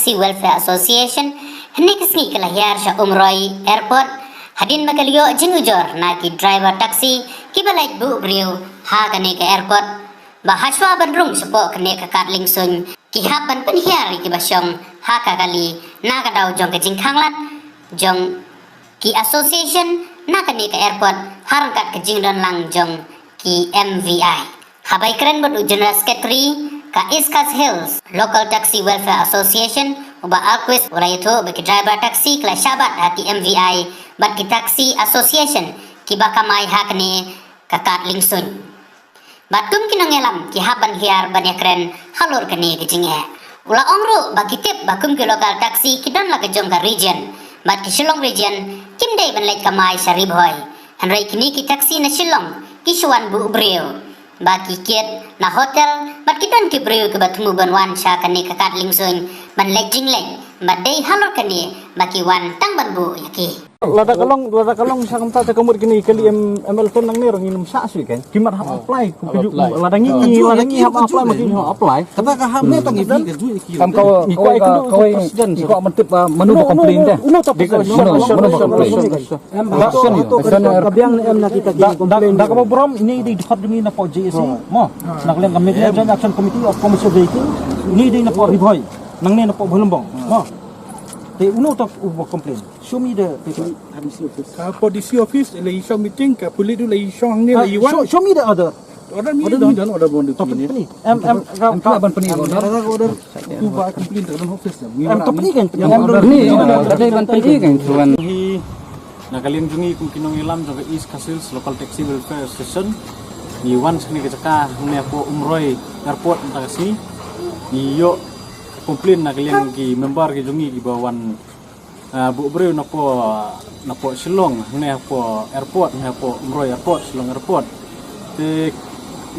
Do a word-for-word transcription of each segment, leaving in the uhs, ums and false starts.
Taxi Welfare Association, hynne ka sngi ka la hiar sha Umroi Airport, hadien ba ka la ïoh jingujor na ki driver taxi kiba leit buh briew ha kane ka airport, ba hashwa ban rung shapoh kane ka kad liengsuiñ, ki hap ban pynhiar ïa kiba shong ha ka kali na ka daw jong ka jingkhang lad jong ki association na kane ka airport, ha ryngkat ka jingdon lang jong ki M V I. Haba ïakren bad u General Secretary ka East Khasi Hills Local Taxi Welfare Association, u Bah Alquist, u la ïathuh ba ki driver taxi ki la shah bat ha ki M V I bad ki taxi association kiba kamai ha kane ka kad liengsuiñ. Bad kum ki nongïalam ki hap ban hiar ban ïakren halor kane ka jingeh. U la ong ruh ba ki tip ba kum ki local taxi ki don la ka jong ka region, bad ki Shillong region kim dei ban leit kamai sha Ri Bhoi. Hynrei kine ki taxi na Shillong ki shu wan buh briew, ba ki kit na hotel, bad ki don ki briew kiba thmu ban wan sha kane ka kad liengsuiñ ban leit jingleit, bad dei halor kane ba ki wan tang ban buh ïa ki. Lada ka long, lada ka long sha kumta te ka mut kine ki kali em, em Elton nangne ruh ngin ym shah shuh kan. Ki mat hap apply, ku ka ju, lada ngi, lada ngi hap apply, ma ki hap apply. Kata ka hap ne tang ngi ka ju ki. Kam ka, ngi kwah, ka kwah, ngi kwah ban tip, ah, mano ba complain te. Mano, mano ba complain. Em, ba to, to ka biang ne em na kita ki complain. Da kaba burom, ine i dei dkhot jong ngi napoh J A C, mo. Na ka liang ka Meghalaya Joint Action Committee of Commercial Vehicle, ine i dei napoh Ri Bhoi, nangne napoh Bhoirymbong, mo. Te uno uta uba complain. Show me the paper. Ka hapoh D C office, la i shong meeting, ka pulit u la i shong hangne, la i wan. Show, show me the order. Order mi don, order bon du ni. Em, em, ka, ka ban pyni order. Order tu ba complain ka don office. Em, to pyni kan, em, order ni, order ban pyni kan, tuan. Hi, na ka liang jong ngi kum ki nongïalam jong ka East Khasi Hills Local Taxi Welfare Association, ngi wan sha kane ka jaka, hangne hapoh Umroi Airport mynta ka sngi. Ngi ïoh complain na ka liang ki member ki jong ngi kiba wan, ah, buh briew napoh, napoh Shillong, hangne hapoh airport, hangne hapoh Umroi Airport, Shillong Airport. Te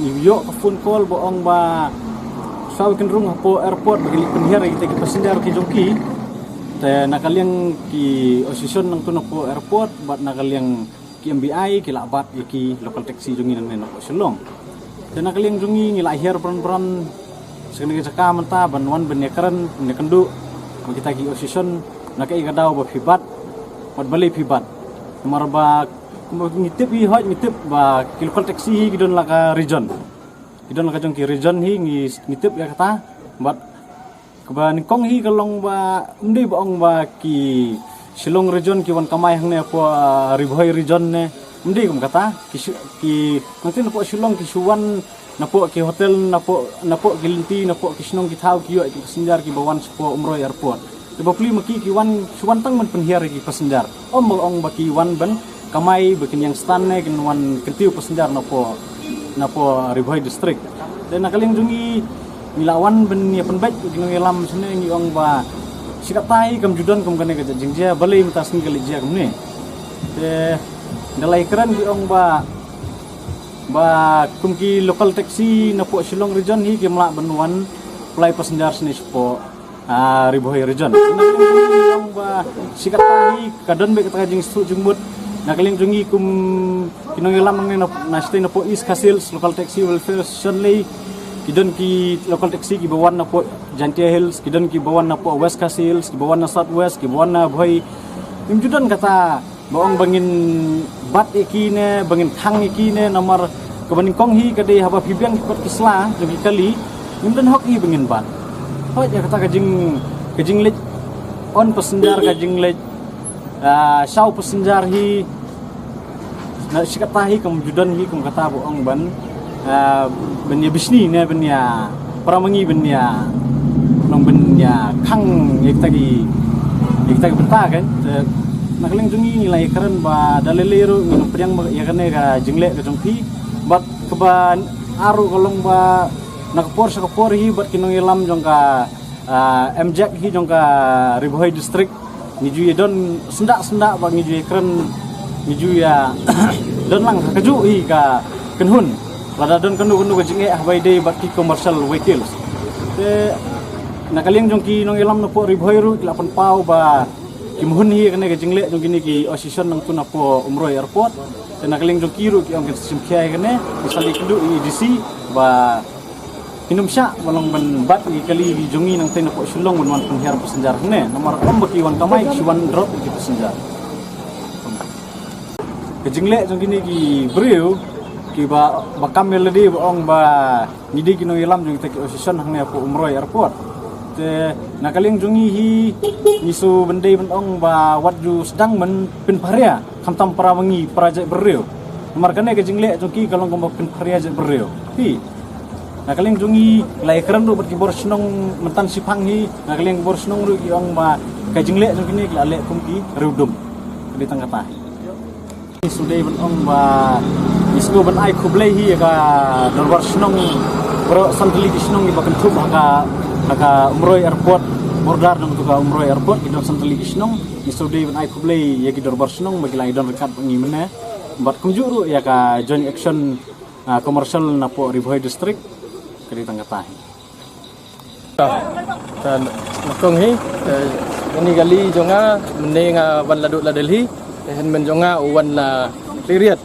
ngi ïoh ka phone call ba ong ba shuwa ba kin rung hapoh airport ba kin leit pynhiar ïa kita ki passenger ki jong ki. Te na ka liang ki association nangtu napoh airport bad na ka liang ki M V I ki la bat ïa ki local taxi jong ngi nangne napoh Shillong. Te na ka liang jong ngi ngi la hiar bran bran sha kane ka jaka mynta ban wan ban ïakren, ban ïakynduh bad kita ki association, na kaei ka daw ba phi bat bad balei phi bat. Namar ba kumba ngi tip hi, hooid ngi tip ba ki local taxi hi ki don la ka region. Ki don la ka jong ki region hi, ngi, ngi tip ïa kata. Bad kaba nyngkong hi ka long ba ym dei ba ong ba ki Shillong region ki wan kamai hangne hapoh, ah, Ri Bhoi region ne. Ym dei kum kata. Ki shu, ki nangtei napoh Shillong ki shu wan napoh ki hotel, napoh, napoh ki lynti, napoh ki shnong ki thaw ki ïoh ki passenger kiba wan shapoh Umroi Airport. Te ba plie ma ki, ki wan, shu wan tang ban pynhiar ïa ki passenger. Ym ba ong ba ki wan ban kamai ba kin ïeng stand ne kin wan kyntiew passenger napoh, napoh Ri Bhoi district. Te na ka liang jong ngi, ngi la wan ban ïa pynbeit ki nongïalam shane, ngi ong ba shi katta hi kam ju don kum kane ka jingjia, balei mynta sngi ka leit jia kumne. Te da la ïakren ki ong ba, ba kum ki local taxi napoh Shillong region hi kim lah ban wan plie passenger shane shapoh, ah, Ri Bhoi region. Ngi ong ba shi katta hi ka don beit kata ka jingsngewthuh jingmut. Na ka liang jong ngi kum ki nongïalam nangne na, na shatei napoh East Khasi Hills Local Taxi Welfare Association lei, ki don ki local taxi kiba wan napoh Jaintia Hills, ki don kiba wan napoh West Khasi Hills, kiba wan na South West, kiba wan na Bhoi. Ngim ju don kata ba ong ba ngin bat ïa ki ne, ba ngin khang ïa ki ne, namar kaba nyngkong hi ka dei haba phi biang ki kot ki sla jong ki kali, ngim don hok hi ba ngin bat. Hooid ïa kata ka jing, ka jingleit on passenger, ka jingleit, ah, shaw passenger hi, na shi katta hi kam ju don hi kum kata ba ong ban, ah, ban ïa bishni ne ban ïa para ma ngi ban ïa, nong ban ïa khang ïa kita ki, ïa kita ki bynta kan. Te na ka liang jong ngi ngi la ïakren ba da lei lei ruh ngin pdiang ba ïa kane ka jingleh ka jong phi. Bad kaba ar ruh ka long ba na ka por sha ka por hi bad ki nongïalam jong ka, ah, M J A C hi jong ka Ri Bhoi District, ngi ju ïa don syndah syndah ba ngi ju ïa kren, ngi ju ïa don lang ha kajuh hi ka kynhun. Lada don kano kano ka jingeh haba ïadei bad ki commercial vehicles. Te na ka liang jong ki nongïalam napoh Ri Bhoi ruh ki la pynpaw ba kim hun hi ïa kane ka jingleh jong kine ki association nangtu napoh Umroi Airport. Te na ka liang jong ki ruh ki ong kin sa shim khia ïa kane, ki sa leit kynduh ïa i D C ba Ngim shah ban long ban bat ïa ki kali jong ngi nangtei napoh Shillong ban wan pynhiar passenger hangne. Namar ym ba ki wan kamai, ki wan drop ïa ki passenger. Ka jingleh jong kine ki briew kiba, ba kam ïa lade ba ong ba ngi dei ki nongïalam jong kita ki association hangne hapoh Umroi Airport. Te na ka liang jong ngi hi, ngi shu ban dei ban ong ba wat ju sdang ban pynpharia, khamtam para ma ngi para jaitbynriew. Namar kane ka jingleh jong ki ka long kumba pynpharia jaitbynriew. Phi. Na ka liang jong ngi la ïakren ruh bad ki bor shnong mynta shiphang hi, na ka liang ki bor shnong ruh ki ong ba ka jingleh jong kine ki la leh kum ki riewdum. Ka dei tang kata. Ngi shu dei ban ong ba ngi shu ban ai khublei hi ïa ka dorbar shnong, baroh san tylli ki shnong kiba kynthup ha ka, ha ka Umroi Airport, border nangtu ka Umroi Airport, ki don san tylli ki shnong. Ngi shu dei ban ai khublei ïa ki dorbar shnong ba ki la ïadon ryngkat bad ngi mynne. Bad kumjuh ruh ïa ka Joint Action, ah, Commercial napoh Ri Bhoi District. Ka dei tang kata hi. Te nyngkong hi, eh, kane ka kali jong nga, mynne nga wan la duh la Delhi, te hynmen jong nga u wan la Khliehriat.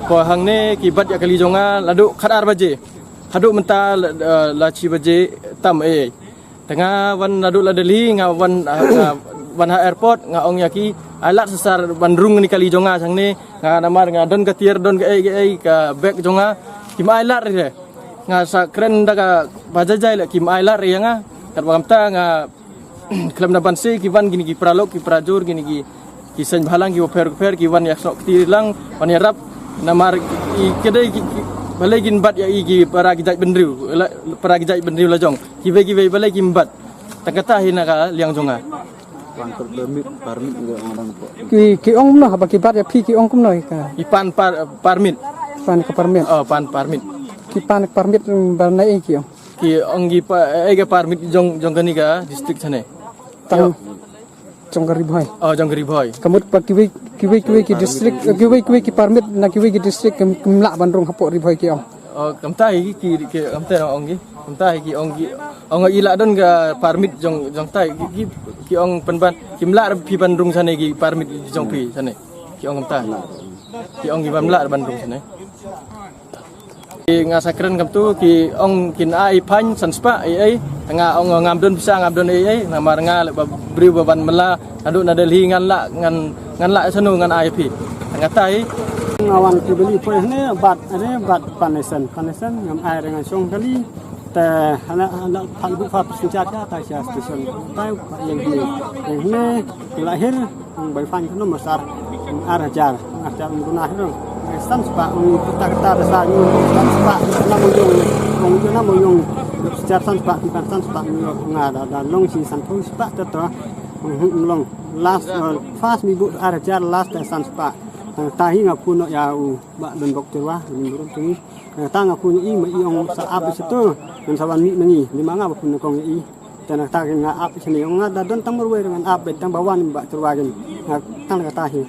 Ko hangne ki bat ïa ka kali jong nga la duh khat ar baje. Haduh mynta la, eh, la shi baje tam, eh. Te nga wan la duh la Delhi, nga wan, ah, nga wan ha airport, nga ong ïa ki, ai lad shisha ban rung kane ka kali jong nga shangne, nga namar nga don ka tiar, don kaei kaei ka bag jong nga, kim ai lad re. Nga sa kren da kaba jai jai leh kim ai lad re ïa nga. Katba kumta nga khlem da ban sei ki wan kine ki paralok, ki parajor, kine ki, ki seng bhalang, ki bapher bapher, ki wan ïasnoh kti lang, wan ïarap. Namar ki, ki dei ki, ki, balei kin bat ïa i ki para ki jaitbynriew, la, para ki jaitbynriew la jong. Kiwei kiwei balei kim bat. Tang kata hi na ka liang jong nga. Pan permit, permit ngi ong dang po. Ki, ki ong kumno, haba ki bat ïa phi ki ong kumno ïa ka? Ki pan par-, permit. Pan ka permit. Oh, pan permit. Ki pan ka permit, mm, ba naei ki ong? Ki ong ki pa, eh, ka permit jong, jong kane ka district shane. Tang jong ka Ri Bhoi. Oh, jong ka Ri Bhoi. Ka mut ba kiwei, kiwei, kiwei ki district, eh, kiwei, kiwei ki permit na kiwei ki district kim, kim lah ban rung hapoh Ri Bhoi ki ong. Oh, kumta hi ki, ki, kumta ong ki. Kumta hi ki ong ki. Ong i lah don ka permit jong, jong tai. Ki, ki, ki ong pynban, kim lah phi ban rung shane ki permit jong phi shane. Ki ong kumta. Ki ong ki bym lah ban rung shane. Ki nga sa kren kumtu, ki ong kin ai fine san spah ei ei. Nga ong ngam don pisa, ngam don ei ei. Namar nga leh ba briew ba ban mala. Naduh na Delhi ngan lah, ngan, ngan lah shano ngan ai phi. Nga tai. Nga wan ki beli poi hne bat, hne bat pan isen, pan isen ngam ai re ngan shong kali. Te hana, hana phan bu pha passenger ka tai sha station. Tai pa ïeng hne. Ïeng hne, ki la hir, ang bai fine kano masar. Ar hajar, ar hajar ym duna hir. San spah, ong kata kata da sa ngi san spah, na mo yong, ong yong na mo yong. Passenger san spah, ki pan san spah, ngi nga da, da long shi san phew spah te to. Ong hm long. Last, uh, first mi bu ar hajar, last te san spah. Tang ta hi nga phone noh ïa u Bah Donbok Tyrwa, u burom jong ngi. Tang ta nga phone ïa i, ma i ong sa ap ïa sha to. Ngan sa wan mih ma ngi, lymma nga ba phone nyngkong ïa i. Te nangta nga ap ïa shane, ong nga da don tang marwei ngan ap beit tang ba wan Bah Tyrwa kin. Nga tang kata hi.